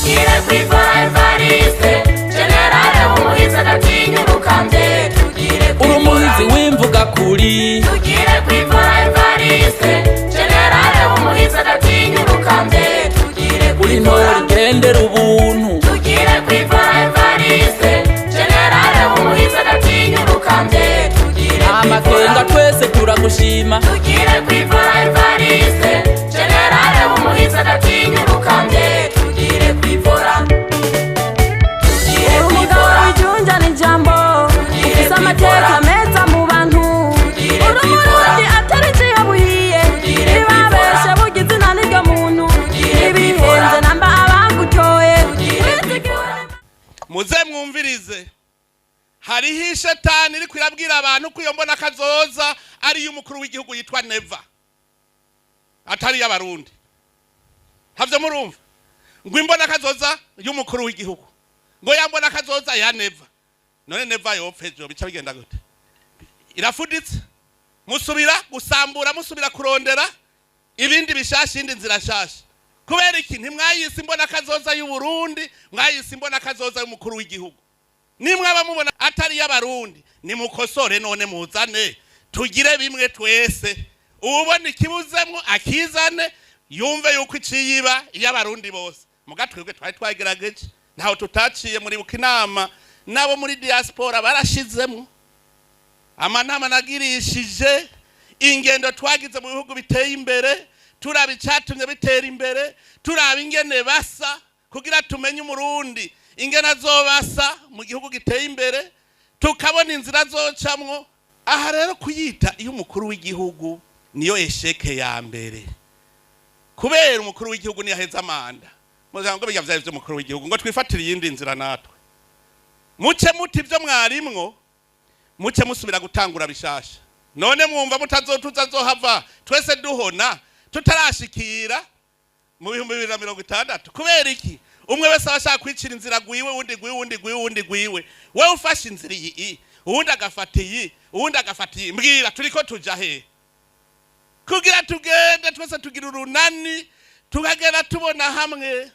Tugire kwivura Evariste, général w'umuhizi adatinyurukambye. Tugire Uri umuhizi kwivura. w'imvuga kuri. Tugire kwivura Evariste, général w'umuhizi adatinyurukambye. Tugire Uri intore kwivura. igendera ubuntu. Tugire kwivura Evariste, général w'umuhizi adatinyurukambye. Tugire Amakenga kwivura. twese turagushima. Tugire kwivura Evariste, général w'umuhizi adatinyurukambye. Tugire kwivura. Tugire Umugabo kwivura. w'ijunja n'ijambo, ufise amateka meza mu bantu. Tugire Uri kwivura. Umurundi atari iciyo buhiye. Tugire Ntibabeshe, burya izina niryo muntu. Tugire kwivura. Ntibihenze namba abagutoye. Tugire kwivura. Muze mwumvirize, hariho ishetani iriko irabwira abantu ko iyo mbona kazoza ari iy'umukuru w'igihugu yitwa Neva, atari iy'Abarundi. Havyo murumva ngo imbona kazoza y'umukuru w'igihugu, ngo yambona kazoza ya Neva. None Neva yopfa ejo, bica bigenda gute? Irafuditse, musubira gusambura, musubira kurondera ibindi bishasha, iyindi nzira nshasha. Kubera iki? Ntimwayise imbona kazoza y'Uburundi, mwayise imbona kazoza y'umukuru w'igihugu. Nimwaba mubona atari iy'Abarundi, nimukosore. None muzane tugire bimwe twese, uwubona ikibuzemwo akizane, yumve yuko iciyiba iy'Abarundi bose. Muga twebwe twari twagerageje, ntaho tutaciye. Muribuka inama nabo muri diaspora barashizemwo, amanama nagirishije, ingendo twagize mu bihugu biteye imbere, turaba icatumye bitera imbere, turaba ingene basa kugira tumenye Umurundi ingene azobasa mu gihugu giteye imbere, tukabona inzira azocamwo. Aha rero kuyita iyo umukuru w'igihugu niyo échec ya mbere, kubera umukuru w'igihugu niyaheza manda, mugira ngo bijya vyari vy'umukuru w'igihugu, ngo twifatire iyindi nzira natwe. Muce muti ibyo mwarimwo, muce musubira gutangura bishasha. None mwumva mutazotuza azohava twese duhona tutarashikira mu 2060? Kubera iki? Umwe wese aba ashaka kwicira inzira gwiwe, uwundi gwiwe, uwundi gwiwe, uwundi gwiwe. Wewe ufashe inzira iyi, uwundi agafata iyi, uwundi agafata iyi. Mbwira, turiko tuja hehe? Kugira tugende twese tugira urunani, tukagenda tubona hamwe.